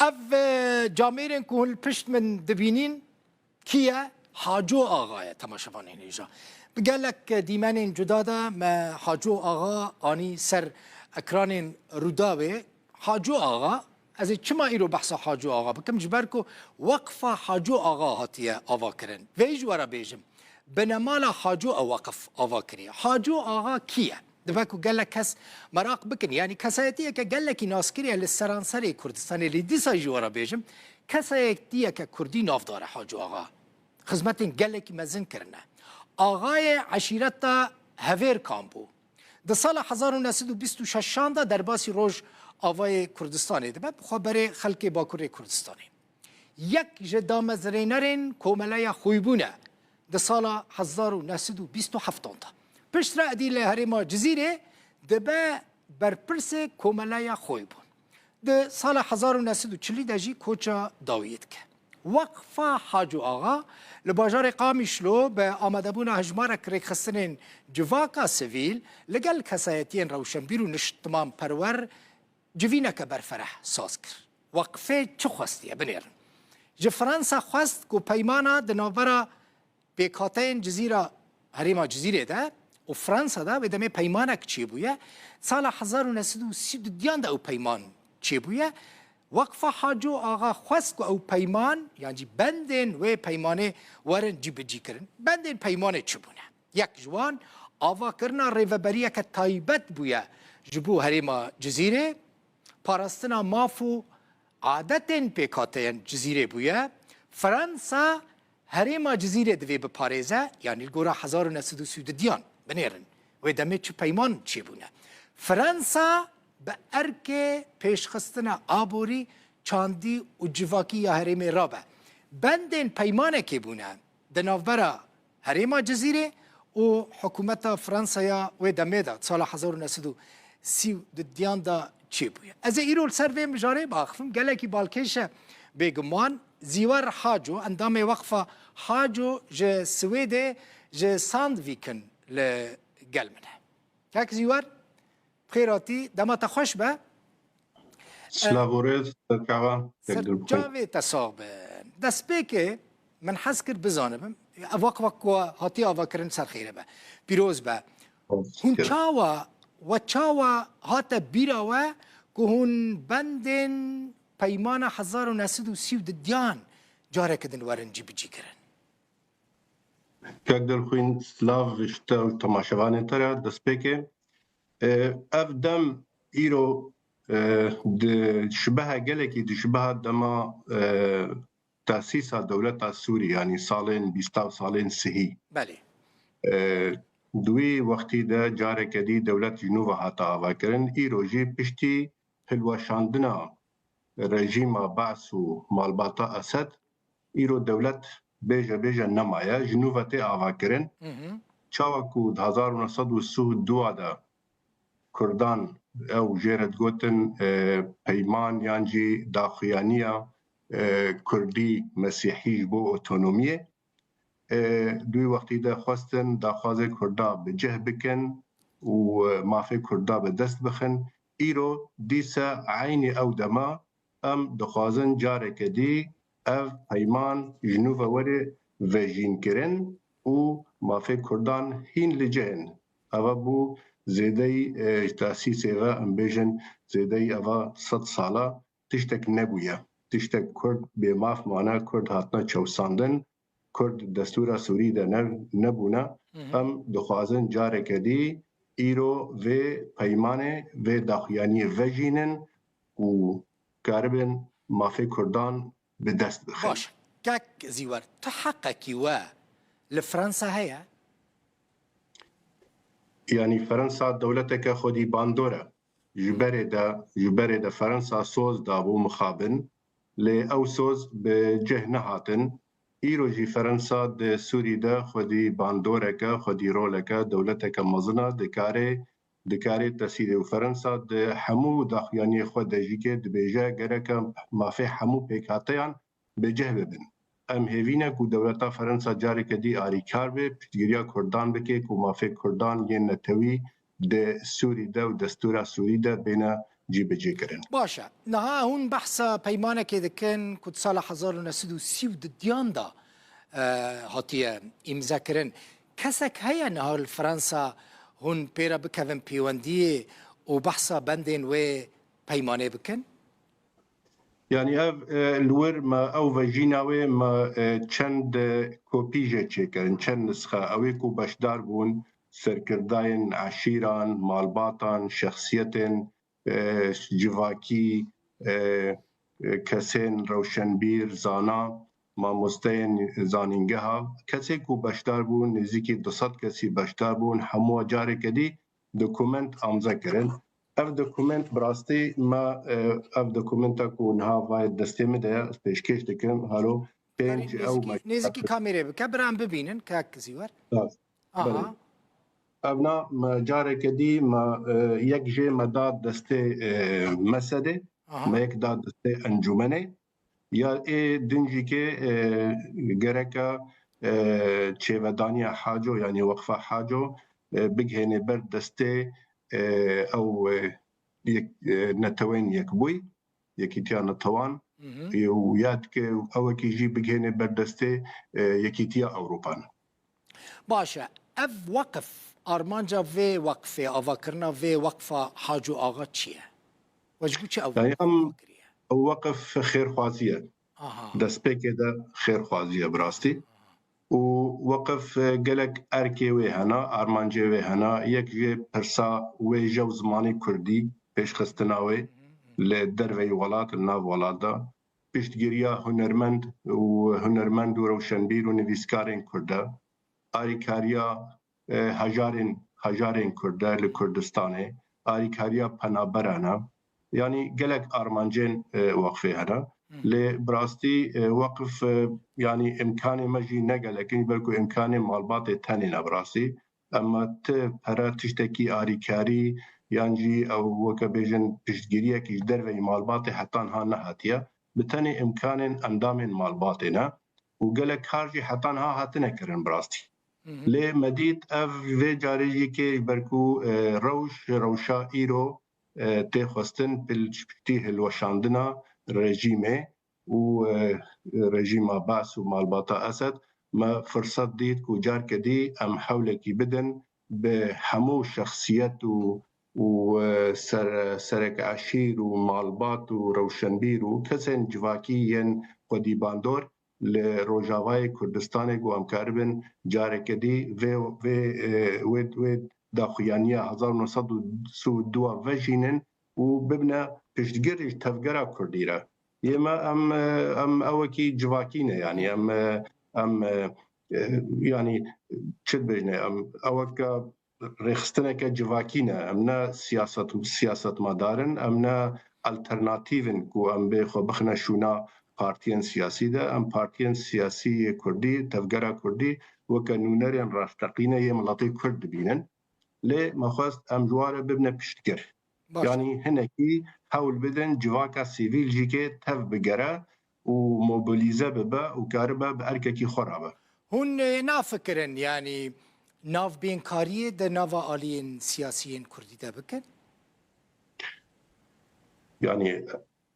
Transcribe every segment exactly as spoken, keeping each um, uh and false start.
Ev, e, camêrên ku hûn li pişt min dibînîn, kî ye? Haco Axa ye, temaşevanên hêja. Bi gelek dîmenên cuda de me Haco Axa anî ser ekranên Rûdawê. Haco Axa, ez ê çima îro behsa Haco Axa bikim? Ji ber ku Weqfa Haco Axa hatiye avakirin. Vê ji we re bêjim, binemala Haco ew weqif ava kiriye. Haco Axa kî ye? Dibe ku gelek kes meraq bikin. Yanî kesayetiyeke gelekî naskirî ye li seranserê Kurdistanê, lê dîsa jî we re bêjim, kesayetiyeke kurdî navdar e Haco Axa. Xizmetên gelekî mezin kirine. Axayê eşîreta Hevêrkan bû. Di sala hezar û neh sed û bîst û şeşan de derbasî Rojavayê Kurdistanê dibe, bi xwe berê xelkê Bakurê Kurdistanê. Yek ji damezrênerên Komeleya Xwîbûn e di sala hezar û neh sed û bîst û heftan de. Piştre êdî li herêma Cizîrê dibe berpirsê Komeleya Xwîbûn. Di sala hezar û neh sed û çilî de jî koça dawiyê dike. Weqfa Haco Axa li bajarê Qamişlo bi amadebûna hejmarek rêkxistinên civaka sivîl li gel kesayetiyên rewşenbîr û niştimanperwer civîneke berfereh saz kir. Weqfê çi xwestiye? Binêrin. Ji Fransa xwest ku peymana di navbera pêkhateyên Cizîra, herêma Cizîrê de û Fransa de wê demê peymanek çêbûye. Sala hezar û neh sed û sî û duyan de ew peyman çêbûye. Weqfa Haco Axa xwest ku ew peyman, yan jî bendên wê peymanê werin cîbicî kirin. Bendên peymanê çi bûne? Yek ji wan, avakirina rêveberiyeke taybet bûye ji bo herêma Cizîrê, parastina maf û adetên pêkhateyên Cizîrê bûye. Fransa herêma Cizîrê divê biparêze, yanî li gora hezar û neh sed û sî û duyan, binêrin, wê demê çi peyman çêbûne. Fransa bi erkê pêşxistina aborî, çandî û civakî ya herêmê rabe. Bendên peymanekê bûne di navbera herêma Cizîrê û hikûmeta Fransaya wê demê de, sala hezar û neh sed û sî û duyan de çêbûye. Ez ê îro li ser vê mijarê biaxifim, gelekî balkêş e bêguman. Zîwer Haco, endamê Weqfa Haco ji Swêdê, ji Sandviken li gel min e. Kek Zîwer, bi xêr hatî, dema te xweş be. Silav û rêz, serçava, Ser çavê te sax be. Destpêkê min hez kir bizanibim, ev wak wak ku hatiye avakirin ser xêre be. Pîroz be. Hûn çawa, we çawa hate bîra we ku hûn bendên peymana hezar û neh sed û sî û duyan careke din werin cîbicî kirin? Kek Dilxwîn, silav ji te û temaşevanên te re. Destpêkê, e, ev dem îro, e, di şibeha gelekî, di şibeha dema, e, tesîsa dewleta Sûrî, yanî salên bîsta û salên sihî. Belê. E, di wî wextî de careke dî dewlet ji nû ve hate avakirin. Îro jî piştî hilweşandina rejîma Be's û malbata Esed, îro dewlet bêje bêje nemaye, ji nû ve tê avakirin. Hı hı. Çawa ku di hezar û neh sed û sî û dû de Kurdan, ew jê re digotin, e, peyman yan jî daxuyaniya, e, Kurdî Mesîhî ji bo otonomiyê, e, di wî wextî de xwestin daxwazê Kurda bi cih bikin û, e, mafê Kurda bi dest bixin. Îro dîse eynî ew dema em dixwazin careke dî ev peyman ji nû ve were vejînkirin û mafê Kurdan hîn li cih in. Eva bû zêdeyî, e, ji tesîsê ve, em bêjin, zêdeyî eva sed sala tiştek nebûye. Tiştek Kurd bêmaf mane, Kurd hatine çewsandin, Kurd destûra Sûrî de ne, nebûne. Hı hı. Em dixwazin careke dî îro vê peymanê, vê daxuyaniyê vejînin û karibin mafê Kurdan bi dest bixin. Baş. Kek Zîwer, tu heqekî we li Fransa heye? Yanî Fransa dewleteke xwedî bandor e. Ji berê de, ji berê de Fransa soz dabû mixabin, lê ew soz bi cih nehatin. Îro jî Fransa di Sûrî de xwedî bandoreke, xwedî roleke, dewleteke mezin e, dikarê, dikarê tesîrê û Fransa di hemû daxuyaniyê xwe de jî ke dibêje gereke mafê hemû pêkhateyan bi cih bibin. Em hêvî ne ku dewleta Fransa careke dî alîkar be, piştgiriya Kurdan bike ku mafê Kurdan yên netewî di Sûrî de û destûra Sûrî de bêne cîbicî kirin. Baş e. Niha hûn behsa peymanekê dikin ku di sala hezar û neh sed û sî û duyan de, e, hatiye îmzekirin. Kesek heye niha li Fransa hûn pê re bikevin pêwendiyê û behsa bendên wê peymanê bikin? Yanî ev, e, li wir me ew vejîna wê me, e, çend, e, kopî jê çêkirin, çend nisxe. Ew ê ku beşdar bûn, serkirdayên eşîran, malbatan, şexsiyetên, e, civakî, e, e, kesên rewşenbîr, zana, mamosteyên zanîngeha, kesê ku beşdar bûn, nêzîkî du sed kesî beşdar bûn, hemû careke dî dokument amze kirin. Ev dokument bi rastî me, e, ev dokumenta ku niha vayê destê min de ye, pêşkêş dikim. Halo, pênc ew nêzîkî, me nêzîkî kamerê bike, bira em bibînin, kak Zîwer. Aha. Belê. Evna me careke dî me, e, yek jê me da destê, e, mesedê, aha, me yek da destê encûmenê. Ya ê din jî ke, e, gereka, e, çêvedaniya Haco, yanî Weqfa Haco, e, bigihêne ber destê, e, ew, e, yek, e, netewên yekbûyî, Yekîtiya Netewan, hı hı, e, û ya dike ewekî jî bigihêne ber destê, e, Yekîtiya Ewropan. Baş e. Ev weqif, armanca vê weqfê, avakirina vê weqfa Haco Axa çi ye? We ji bo çi ew, yanî, em, ava kiriye? Ew weqif xêrxwazî ye. Aha. Destpêkê de xêrxwazî ye bi rastî. Û weqif, e, gelek erkê wê hena, armancê wê hena. Yek jê pirsa wêje û zimanê kurdî, pêşxistina wê, hı hı, li derveyî welat, li nav welat de. Piştgiriya hunermend û hunermend û rewşenbîr û nivîskarên kurd e. Arîkariya, e, hejarên, hejarên kurd e li Kurdistanê. Arîkariya penaberan e. Yanî gelek armancên, e, weqfê hene. Hı. Lê bi rastî, e, weqf, e, yanî imkanê me jî ne gelek in, belku imkanê malbatê tenê ne bi rastî. Ema ti pere tiştekî arîkarî yan jî ew weke bêjin piştgiriyekî ji derveyî malbatê heta niha nehatiye. Bi tenê imkanên endamên malbatê ne û gelek kar jî heta niha hatine kirin bi rastî. Hı hı. Lê me dît ev vê carê jî kê ji ber ku, e, rewş, rewşa îro, e, tê xwestin pil-, piştî hilweşandina rejîmê û, e, rejîma Baas û malbata Esed, me firset dît ku carke dî em hewlekî bidin bi hemû şexsiyet û, û, e, ser-, sereke eşîr û malbat û rewşenbîr û kesên civakî yên xwedî bandor li Rojavayê Kurdistanê ku em karibin careke dî vê, vê, e, wê, wê daxuyaniya hezar û neh sed û sî û du vejînin û bibine piştgir ji tevgera kurdî re. Yê me em, e, em ewekî civakî ne, yanî em, e, em, e, e, yanî çi dibêjine, em eweke rêxistineke civakî ne, em ne siyaset, siyasetmedar in, em ne alternatîv in ku em bê xwe bixine şûna partiyên siyasî de. Em partiyên siyasî yê kurdî, tevgera kurdî weke nûnerên rasteqîne yê miletê kurd dibînin. Lê me xwest em ji wan re bibine piştgir. Baş. Yanî hinekî hewl bidin civaka sivîl jî kê tev bigere û mobilîze bibe û karibe bi erkekî xwe re be. Hûn, e, nafikirin, yanî navbênkariyê di nava aliyên siyasî yên kurdî de bikin? Yanî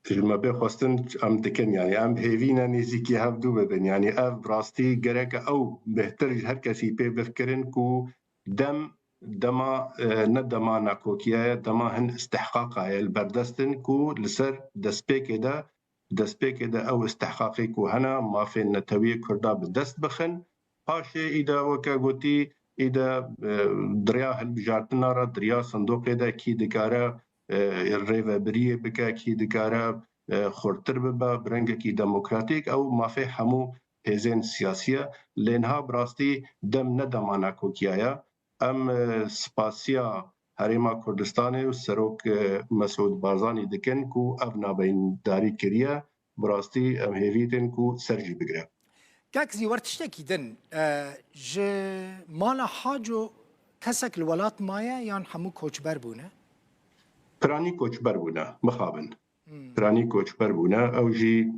ji me bê xwestin em dikin, yanî em hêvî ne nêzîkî hevdû bibin. Yanî ev bi rastî gereke ew bêhtir ji her kesî pê bifikirin ku dem, dema, e, ne dema nakokiya ye, dema hin istihqaqa ye, li ber dest in ku li ser destpêkê de, destpêkê de ew istihqaqê ku hene, mafên netewiyê kurda bi dest bixin. Paşê îde weke gotî, îde, e, di riya hilbijartina re, di riya sindoqê de kî dikare, e, rêvebiriyê bike, kî dikare, e, xurtir bibe, bi rengekî demokratîk, ew mafê hemû hêzên siyasî ye. Lê niha bi rastî dem ne dema nakokiya ye. Em, e, spasiya Herêma Kurdistanê û Serok, e, Mesûd Barzanî dikin ku ev navbeyindarî kiriye. Bi rastî em hêvî din ku ser jî bigire. Kak Zîwer, tiştekî din, e, ji mala Haco kesek li welat maye yan hemû koçber bûne? Piranî koçber bûne, mixabin. Hmm. Piranî koçber bûne. Ew jî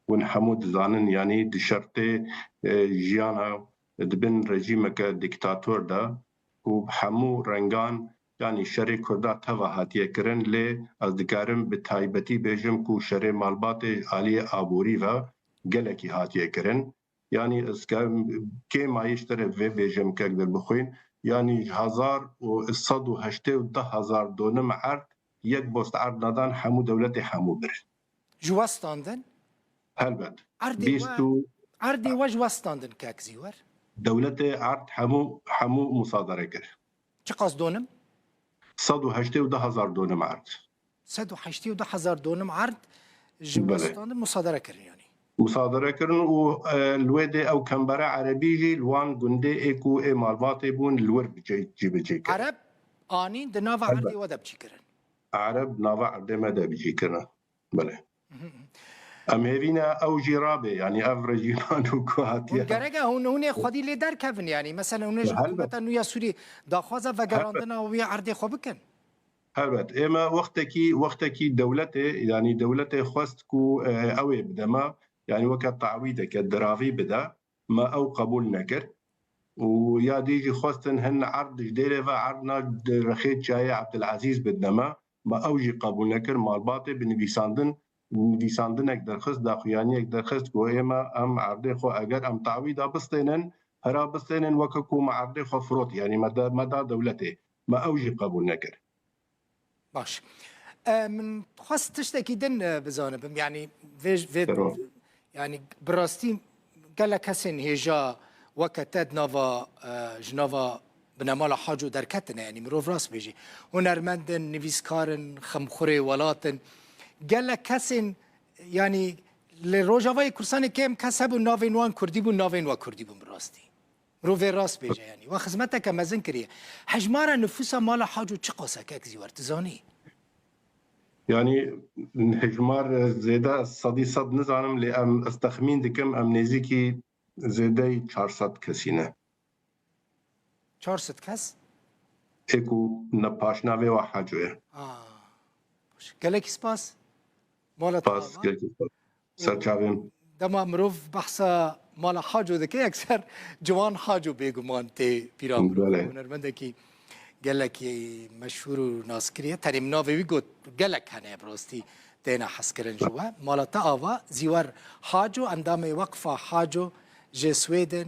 hûn hemû dizanin, yanî di şertê, e, jiyana di bin rejîmeke dîktator de û bi hemû rengan Yanî şerê Kurda teva hatiye kirin, lê ez dikarim bi taybetî bêjim ku şerê malbatê aliyê aborî ve gelekî hatiye kirin. Yanî ez ke-, kêmayî ji te re vê bêjim kek Dilbixwîn, yanî ji hezar û sed û heştê û deh hezar donim erd, yek bost erd nadan, hemû dewletê hemû bir. Ji we standin? Helbet. Erdê Bîst we, û erdê we ji we standin kek Zîwer? Dewletê erd hemû, hemû musadere kir. Çiqas donim? Sed û heştê û du hezar donim erd. Sed û heştê û du hezar donim erd ji Belê. Westandin musadere kirin yanî. Musadere kirin û, e, li wê dê ew kembere erebî jî li wan gundê ê ku ê malbatê bûn li wir bi cê-, cîbicî kirin. Ereb anîn di nava Elbet. Erdê we de bi cî kirin. Ereb nava erdê me de bi cî kirin. Belê. Em hêvî ne ew jî rabe, yanî ev rejîman û ku hatiye. Hûn gereke hûn, hûn ê xwedî lê derkevin, yanî mesela hûn ê ji Helbet. Hikûmeta nû ya Sûrî daxwaza vegerandina wî erdê xwe bikin? Helbet. Ême wextekî, wextekî dewletê, yanî dewletê xwest ku, e, ew ê bide me, yanî weke tawîdeke diravî bide, me ew qebûl nekir. Û ya dî jî xwestin hin erd ji dêrê ve erdna di rexê Çiyayê Ebdilezîz bidine me, me ew jî qebûl nekir. Malbatê bi nivîsandin, nivîsandinek derxist, daxuyaniyek derxist ku ême em erdê xwe eger em tawîda bistênin, hira bistênin weke ku me erdê xwe firot, yanî me da, me da dewletê, me ew jî qebûl nekir. Baş. E, min xwest tiştekî din, e, bizanibim. Yanî vê, vê, Sero. Yanî bi rastî gelek kesên hêja weke te di nava, e, ji nava binemala Haco derketine. Yanî mirov rast bêjî. Hunermend in, nivîskar in, xemxurê welat in. Gelek kesên, yanî li Rojavayê Kurdistanê kêm kes hebûn, navên wan Kurdî bûn, navên we Kurdî bûn bi rastî. Mirov vê rast bêje yanî. We xizmeteke mezin kiriye. Hejmara nifûsa mala Haco çiqas e kek Zîwer, tu zanî? Yanî hejmar zêde ez sedî sed nizanim, lê em, ez texmîn dikim, em nêzîkî zêdeyî çar sed kesî ne. Çar sed kes? Ê ku ne paşnavê we Haco ye. Ah. Baş. Gelekî spas. Mala te Spas, ava. Gelekî spas. Ser çavên. Dema mirov behsa mala Haco dike, yekser Ciwan Haco bêguman tê bîra mirov. Belê. Hunermendekî gelekî meşhûr û naskirî ye. Tenê min navê wî got, gelek hene bi rastî têne hezkirin ji we. Mala te ava, Zîwer Haco, endamê Weqfa Haco ji Swêdên,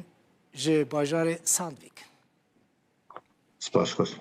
ji bajarê Sandvik. Spas xweş.